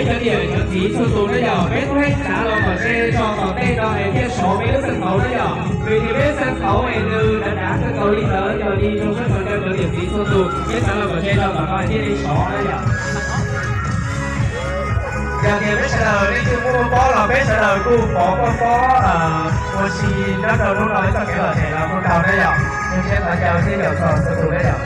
Cov niam cov txiv txhua tus na yom, peb txhawb txhawb los kom ze zog tom ntej no es thiaj sov peb lub xeev tauv na yom. Vim tias peb xeev tauv es nws dav dav kawg nkaus li ntawd, yog li zoo sab sawv daws cov niam txiv txhua tus, peb txhawb los kom ze zog tom no thiaj li sov na yom. Yog tias peb sawv daws leej twg muaj pob los peb sawv daws kuj pov koj pob ua si nyob rau hnub no ib txoj kev lom zem los kuj tau na yom. Zoo siab thov caw tib yam txog txhua tus na yom.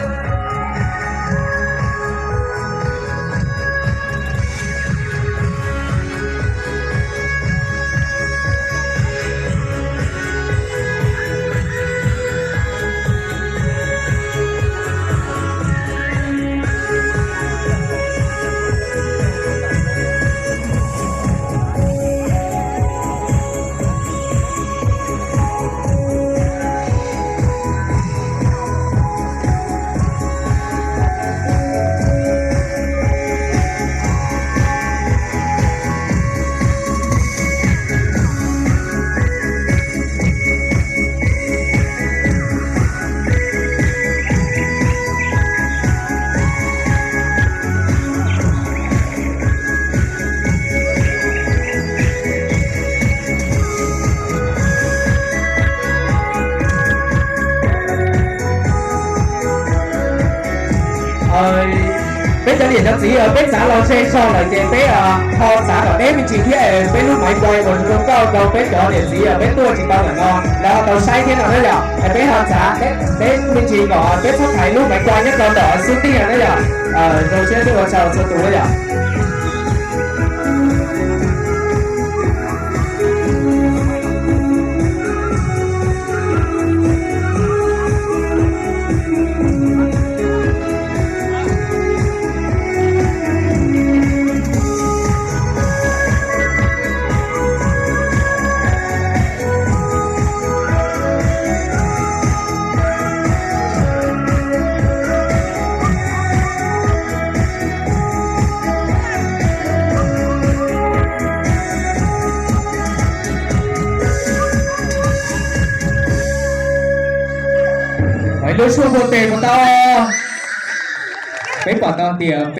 Peb cov niam cov txiv peb txav los ze zog lawm ces peb ho txav kom deb me ntsis thiab, peb lub maiv kuai uas zoo nkauj rau peb cov niam txiv peb tuaj tsis tau ntawm no lawv ho tau saib thiab no na yom. Es peb ho txav deb me ntsis kom peb txhob thaiv lub maiv kuai nyob rau ntawm xub ntiag na yom. Zoo siab thiab ua tsaug txhua tus na yom. Lub suab npuaj tes puas tau? Peb pom tau tias